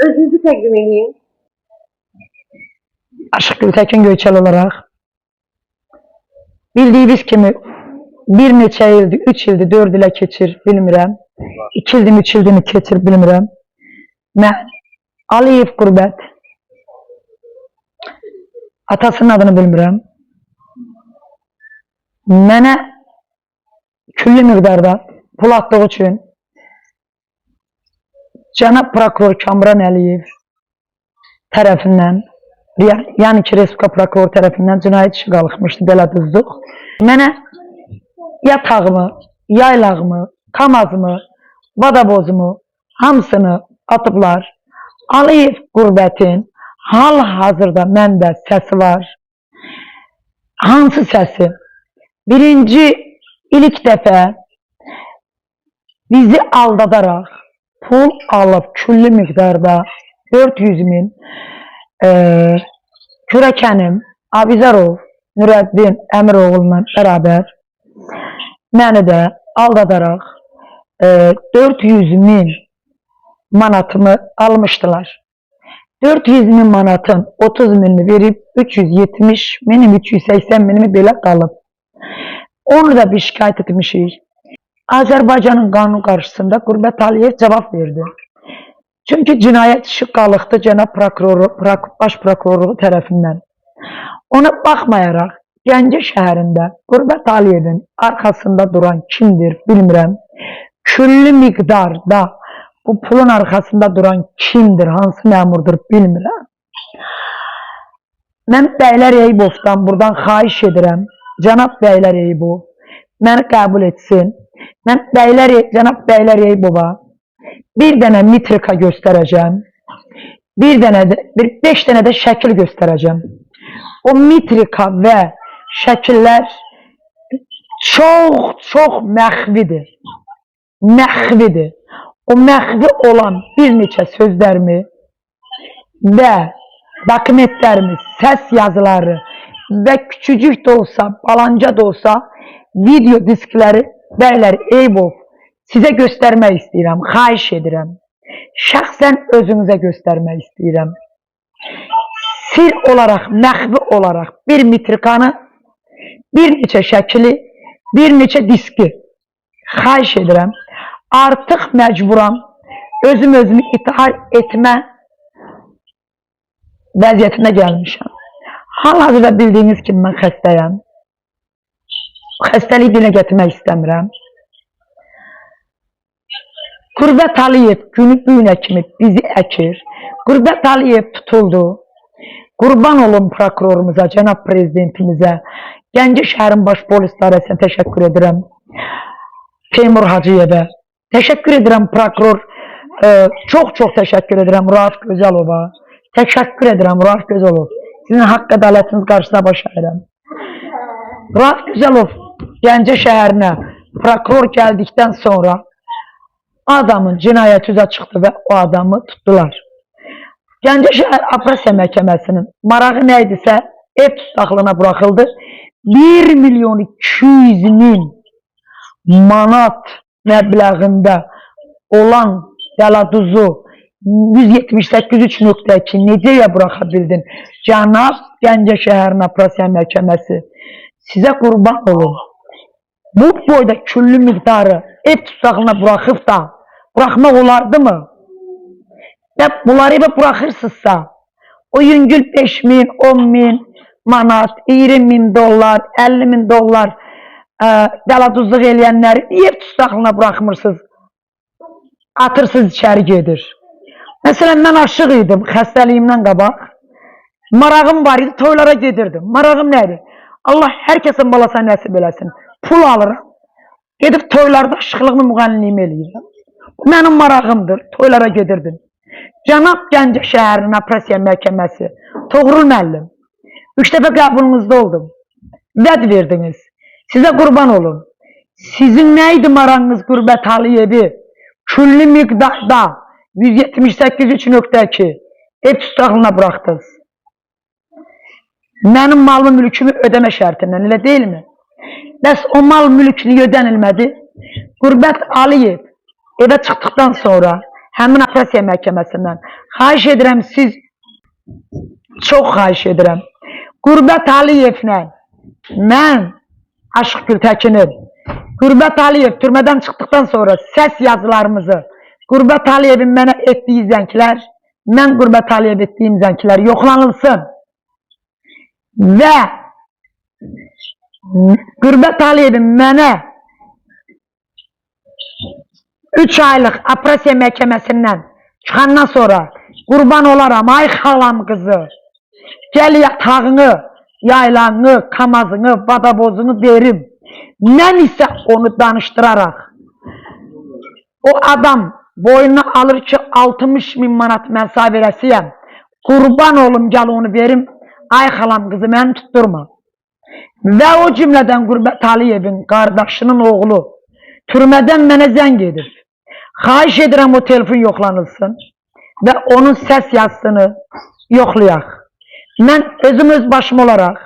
Özünüzü təqdim edin. Aşıq Gültəkin Göyçəl olaraq bildiyiniz kimi bir neçə ildir, 3 ildir, 4 ilə keçir, bilmirəm. 2 ildir, 3 ildir mi keçir, bilmirəm. Mən Aliyev Qürbət, atasının adını bilmirəm. Mənə küllü miqdarda pul atdığı üçün cənab prokuror Kamran Əliyev tərəfindən, yəni ki, Respublika prokuror tərəfindən cinayət işi qalxmışdı, belə duzduq. Mənə yatağımı, yaylağımı, kamazımı, vadabozumu hamısını atıblar. Aliyev Qürbətin hal-hazırda məndə səsi var. Hansı səsi? Birinci ilk dəfə bizi aldadaraq pul alıb küllü miqdarda 400 min kürəkənim Abizarov Nurəddin Əmiroğlu'yla bərabər məni də aldadaraq 400 min manatımı almışdılar. 400 min manatın 30 minini verib 370 minim 380 minimi belə qalıb. Onu da bir şikayət etmişik. Azərbaycanın qanun qarşısında Qürbət Əliyev cavab verdi. Çünki cinayət işi qalıqdı cənab prokuroru, baş prokurorluğu tərəfindən. Ona baxmayaraq Gəncə şəhərində Qürbət Əliyevin arxasında duran kimdir bilmirəm. Küllü miqdarda bu pulun arxasında duran kimdir, hansı məmurdur bilmirəm. Mən Bəylər Eyübovdan buradan xahiş edirəm. Cənab Bəylər Eyübov məni qəbul etsin. Mən cənab Bəylər Eyübova bir dənə mitrika göstərəcəm. Bir dənə də, bir beş dənə də şəkil göstərəcəm. O mitrika və şəkillər çox çox məxfidir. Məxfidir. O məxfi olan bir neçə sözlərimi və dokumentlərimi, səs yazıları və küçücük də olsa, balanca da olsa video diskləri Bəylər Eyübov sizə göstərmək istəyirəm, xahiş edirəm. Şəxsən özünüzə göstərmək istəyirəm. Sir olaraq, məxfi olaraq bir mitrikanı, bir neçə şəkili, bir neçə diski xahiş edirəm. Artıq məcburam özüm özümü intihar etmə vəziyyətinə gəlmişəm. Hal-hazırda bildiyiniz kimi mən xəstəyəm. Xəstəliyi dilə gətirmək istəmirəm. Qürbət Əliyev günü bu günə kimi bizi əkir. Qürbət Əliyev tutuldu. Qurban olum prokurorumuza, cənab prezidentimizə, Gəncə şəhərin baş polis idarəsinə təşəkkür edirəm. Teymur Hacıyevə. Təşəkkür edirəm prokuror, çox-çox təşəkkür edirəm Rauf Gözəlova. Təşəkkür edirəm Rauf Gözəlov. Sizin haqq ədalətiniz qarşısına baş əyirəm. Rauf Gözəlov Gəncə şəhərinə prokuror gəldikdən sonra adamın cinayəti üzə çıxdı və o adamı tutdular. Gəncə şəhər Aprasiya Məhkəməsinin marağı nə idisə ev tutaqlığına buraxıldı. 1 milyon 200 min manat məbləğində olan dələduzu 178.3.2 necəyə buraxa bildin? Cənab Gəncə şəhərin Aprasiya Məhkəməsi sizə qurban olum. Bu boyda küllü miqdarı ev tutaqlığına buraxıb da buraxmaq olardı mı? Və bunları evə buraxırsınızsa, o yüngül 5 min, 10 min manat, 20 min dollar, 50 min dollar dələduzluq eləyənləri niyə ev tutaqlığına buraxmırsınız? Atırsınız içəri gedir. Məsələn, mən aşıq idim xəstəliyimdən qabaq. Marağım var idi, toylara gedirdim. Marağım nə idi? Allah hər kəsin balasına nəsib eləsin. Pul alıram. Gedib toylarda aşıqlığımı, müğənniliyimi eləyirəm. Bu mənim marağımdır. Toylara gedirdim. Cənab Gəncə şəhərinin Aprasiya Məhkəməsi, Toğrul müəllim, 3 dəfə qəbulunuzda oldum. Vəd verdiniz. Sizə qurban olum. Sizin nə idi marağınız Qürbət Əliyevi? Küllü miqdarda 178.3.2 ev tutaqlığına buraxdınız. Mənim malımı, mülkümü ödəmə şərtindən, elə deyilmi? Bəs o mal mülk niyə ödənilmədi? Qürbət Əliyev evə çıxdıqdan sonra Həmin Aprasiya məhkəməsindən. Xahiş edirəm siz, çox xahiş edirəm. Qürbət Əliyevlə mən Aşıq Gültəkinin Qürbət Əliyev türmədən çıxdıqdan sonra səs yazılarımızı, Qürbət Əliyevin mənə etdiyi zənglər, mən Qürbət Əliyev etdiyim zənglər yoxlanılsın. Və Qürbət Əliyevin mənə 3 aylıq Aprasiya məhkəməsindən çıxandan sonra qurban olaram ay xalam qızı. Gəl yatağını, yaylanı, kamazını, vadavozunu verim. Mən isə onu danışdıraraq o adam boynuna alır ki 60 min manat mən sənə verəsiyəm. Qurban olum gəl onu verim. Ay xalam qızı məni tutturma. Və o cümlədən Qürbət Əliyevin qardaşının oğlu türmədən mənə zəng edir. Xahiş edirəm o telefon yoxlanılsın və onun səs yazısını yoxlayaq. Mən özüm öz başım olaraq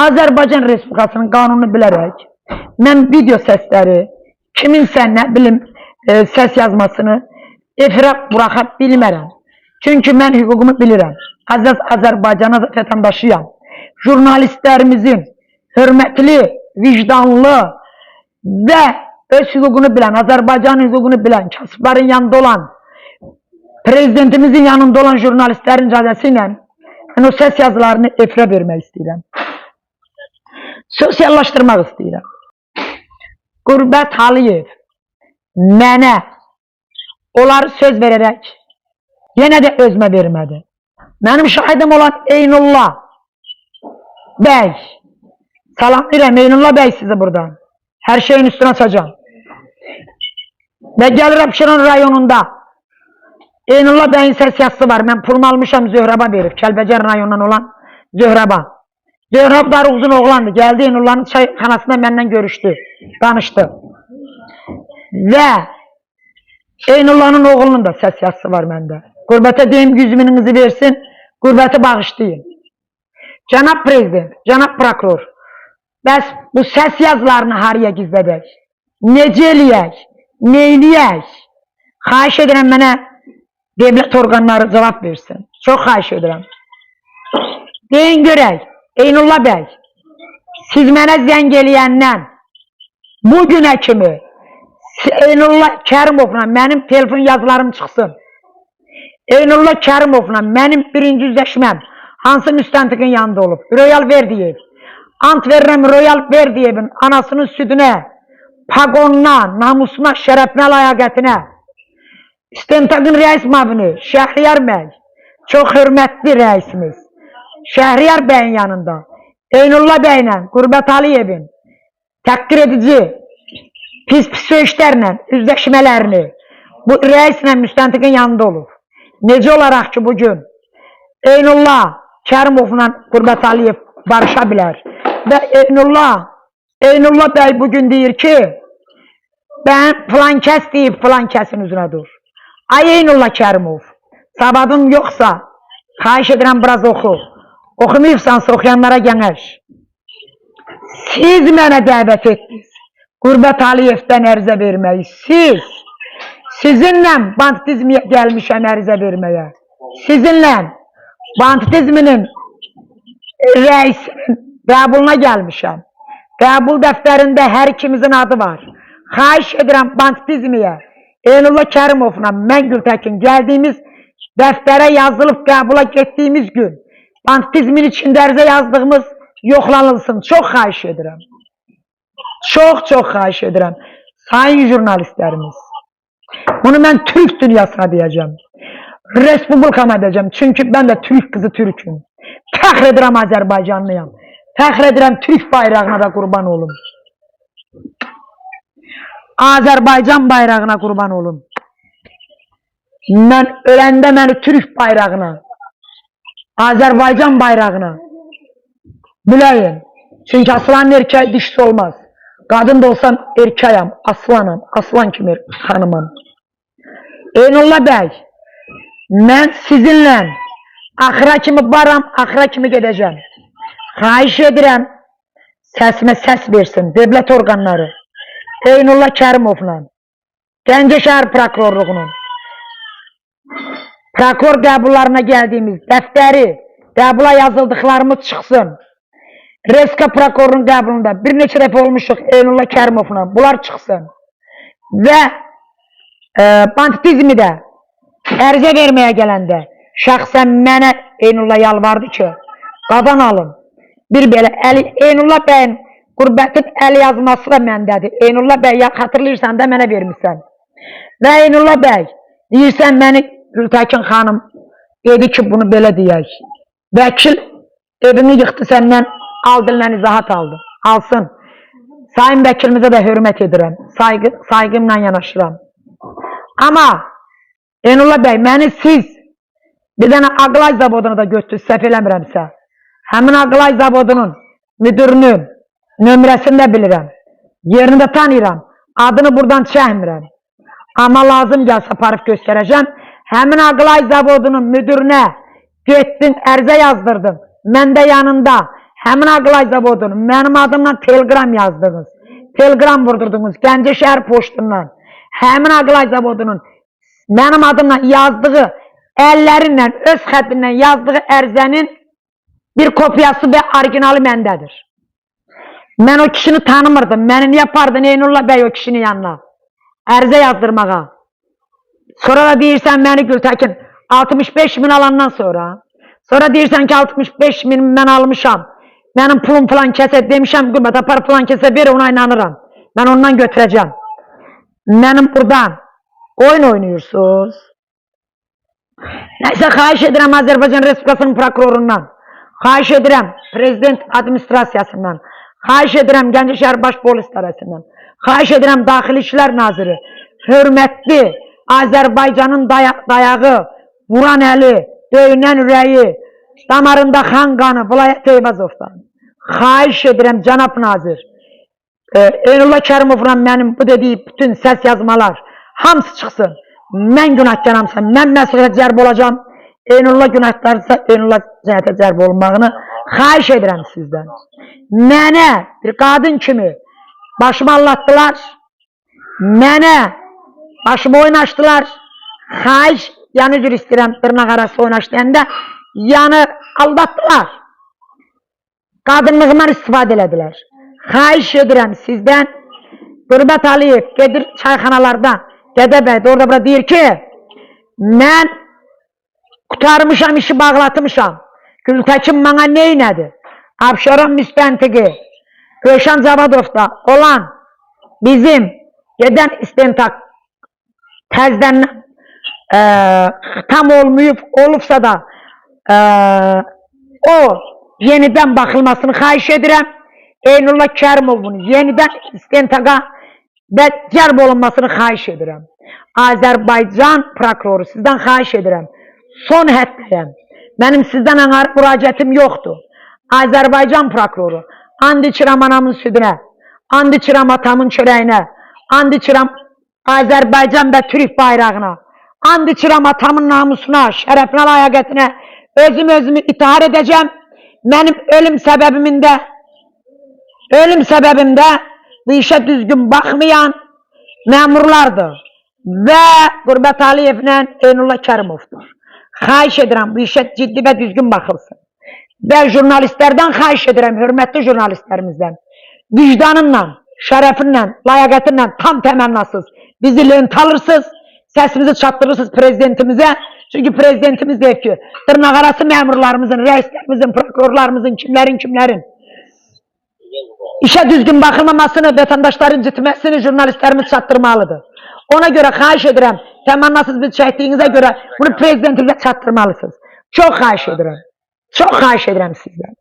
Azərbaycan Respublikasının qanununu bilərək mən video səsləri kiminsə nə bilim səs yazmasını efirə buraxa bilmərəm. Çünki mən hüququmu bilirəm. Əziz Azərbaycan azad vətəndaşıyam. Jurnalistlərimizin hörmətli, vicdanlı və öz hüququnu bilən, Azərbaycan hüququnu bilən, kasıbların yanında olan, prezidentimizin yanında olan jurnalistlərin icazəsi ilə mən o səs yazılarını efirə vermək istəyirəm. Sosiallaşdırmaq istəyirəm. Qürbət Əliyev mənə onları söz verərək yenə də özümə vermədi. Mənim şahidim olan Eynullah bəy, salamlayıram Eynullah bəy sizi buradan. Hər şeyin üstünə açacağım. Və gəlir Abşeron rayonunda Eynullah bəyin səs yazısı var. Mən pulumu almışam Zöhraba verib. Kəlbəcər rayonundan olan Zöhraba. Zöhrab Darıquzun oğlandı. Gəldi Eynullah'ın çayxanasında məndən görüşdü. Danışdı. Və Eynullah'ın oğlunun da səs yazısı var məndə. Qürbətə deyim 100 mininizi versin, qürbəti bağışlayın. Cənab prezident, cənab prokuror, bəs bu səs yazılarını haraya gizlədək? Necə eləyək? Neyləyək? Xahiş edirəm mənə devlət orqanları cavab versin. Çox xahiş edirəm. Deyin görək, Eynullah bəy, siz mənə zəng eləyəndən bu günə kimi Eynullah Kərimovla mənim telefon yazılarım çıxsın. Eynullah Kərimovla mənim birinci üzləşməm hansı müstəntiqin yanında olub? Royal Verdiyev. Ant verirəm Royal Verdiyevin anasının südünə, paqonuna, namusuna, şərəfinə, ləyaqətinə. İstintaqın rəis müavini Şəhriyar bəy, çox hörmətli rəisimiz. Şəhriyar bəyin yanında Eynullah bəylə Qürbət Əliyevin təhqir edici pis pis söyüşlərlə üzləşmələrini bu rəislə müstəntiqin yanında olub. Necə olaraq ki bugün Eynullah Kərimovla Qürbət Əliyev barışa bilər və Eynullah bəy bugün deyir ki mən filan kəs deyib filan kəsin üzünə dur. Ay Eynullah Kərimov, savadın yoxsa xahiş edirəm biraz oxu. Oxumayıbsansa oxuyanlara gəŋəş. Siz mənə dəvət etdiniz. Qürbət Əliyevdən ərizə verməyi. Siz. Sizinlə banditizmiyə gəlmişəm ərizə verməyə. Sizinlə banditizminin rəisinin qəbuluna gəlmişəm. Qəbul dəftərində hər ikimizin adı var. Xahiş edirəm banditizmiyə Eynullah Kərimovla mən Gültəkin gəldiyimiz dəftərə yazılıb qəbula getdiyimiz gün banditizmin içində ərizə yazdığımız yoxlanılsın. Çox xahiş edirəm. Çox çox xahiş edirəm. Sayın jurnalistlərimiz. Bunu mən Türk dünyasına deyəcəm. Respublikama deyəcəm. Çünki mən də Türk qızı Türküm. Fəxr edirəm Azərbaycanlıyam. Fəxr edirəm Türk bayrağına da qurban olum. Azərbaycan bayrağına qurban olum. Mən öləndə məni Türk bayrağına, Azərbaycan bayrağına biləyin. Çünki aslanın erkək dişisi olmaz. Qadın da olsam erkəyəm, aslanam, aslan kimi xanımam. Eynullah bəy, mən sizinlə axıra kimi varam, axıra kimi gedəcəm. Xahiş edirəm, səsimə səs versin dövlət orqanları. Eynullah Kərimovla, Gəncə şəhər prokurorluğunun, Prokuror qəbullarına gəldiyimiz dəftəri, qəbula yazıldıqlarımız çıxsın. Reska prokurorunun qəbulunda bir neçə dəfə olmuşuq Eynullah Kərimovla. Bunlar çıxsın. Və banditizmi də ərizə verməyə gələndə şəxsən mənə Eynullah yalvardı ki, qadan alın. Bir belə Əli, Eynullah bəyin Qurbətin əl yazması da məndədir. Eynullah bəy, ya, xatırlayırsan da mənə vermisən. Və Eynullah bəy, deyirsən məni Gültəkin xanım dedi ki, bunu belə deyək. Vəkil evini yıxdı səndən, al dilinə izahat aldı. Alsın. Sayın vəkilimizə də hörmət edirəm. Saygımla yanaşıram. Amma Eynullah bəy, məni siz bir dənə Aqlay zavoduna da götürdünüz, səhv eləmirəmsə. Həmin Aqlay zavodunun müdürünün nömrəsini də bilirəm. Yerini də tanıyıram. Adını buradan çəkmirəm. Amma lazım gəlsə aparıb göstərəcəm. Həmin Aqlay zavodunun müdürünə getdin, ərizə yazdırdın. Mən də yanında. Həmin Aqlay zavodunun mənim adımla telegram yazdınız. Telegram vurdurdunuz Gəncə şəhər poçtundan. Həmin Aqlay zavodunun mənim adımla yazdığı əllərinlə, öz xəttindən yazdığı ərizənin bir kopyası və orijinalı məndədir. Mən o kişini tanımırdım. Məni niyə apardın Eynullah bəy o kişinin yanına? Ərizə yazdırmağa. Sonra da deyirsən məni Gültəkin 65 min alandan sonra. Sonra deyirsən ki 65 min mən almışam. Mənim pulum falan kəsə demişəm Qürbət apar falan kəsə ver ona inanıram. Mən ondan götürəcəm. Mənim buradan oyun oynuyorsunuz. Neyse xahiş edirəm Azərbaycan Respublikasının prokurorundan. Xahiş edirəm prezident administrasiyasından. Xahiş edirəm Gəncə şəhər Baş Polis İdarəsindən. Xahiş edirəm Daxili İşlər Naziri. Hörmətli Azərbaycanın dayağı, vuran əli, döyünən ürəyi, damarında xan qanı Vilayət Eyvazovdan. Xahiş edirəm cənab nazir. Eynullah Kərimovla mənim bu dediyi bütün səs yazmalar hamısı çıxsın. Mən günahkaramsa, mən məsuliyyətə cəlb olacağam. Eynullah günahkardırsa, Eynullah cinayətə cəlb olunmağını xahiş edirəm sizdən. Mənə bir qadın kimi başımı allatdılar. Mənə başımı oynaşdılar. Xahiş, yəni üzr istəyirəm, dırnaq arası oynaş deyəndə, yəni aldatdılar. Qadınlığımdan istifadə elədilər. Xahiş edirəm sizdən. Qürbət Əliyev gedir çayxanalarda, Gədəbəydə orada bura deyir ki, mən qurtarmışam, işi bağlatmışam. Gültəkin mənə neynədi? Abşeron müstəntiqi Rövşən Cavadovda olan bizim gedən istintaq təzdən tam olmayıb, olubsa da o yenidən baxılmasını xahiş edirəm. Eynullah Kərimovun yenidən istintaqa və cəlb olunmasını xahiş edirəm. Azərbaycan prokuroru sizdən xahiş edirəm. Son həddəyəm. Mənim sizdən ayrı müraciətim yoxdur. Azərbaycan prokuroru, and içirəm anamın südünə, and içirəm atamın çörəyinə, and içirəm Azərbaycan və Türk bayrağına, and içirəm atamın namusuna, şərəfinə, ləyaqətinə, özüm özümü intihar edəcəm. Mənim ölüm səbəbimində ölüm səbəbimdə bu işə düzgün baxmayan məmurlardır və Qürbət Əliyevlə Eynullah Kərimovdur. Xahiş edirəm bu işə ciddi və düzgün baxılsın. Və jurnalistlərdən xahiş edirəm, hörmətli jurnalistlərimizdən. Vicdanınla, şərəfinlə, ləyaqətinlə tam təmənnasız bizi lent alırsınız, səsimizi çatdırırsınız prezidentimizə. Çünki prezidentimiz deyir ki, dırnaqarası məmurlarımızın, rəislərimizin, prokurorlarımızın, kimlərin işə düzgün baxılmamasını, vətəndaşların incitməsini jurnalistlərimiz çatdırmalıdır. Ona görə xahiş edirəm, təmənnasız biz çəkdiyinizə görə bunu prezidentimizə çatdırmalısınız. Çox xahiş edirəm. Çox xahiş edirəm sizdən.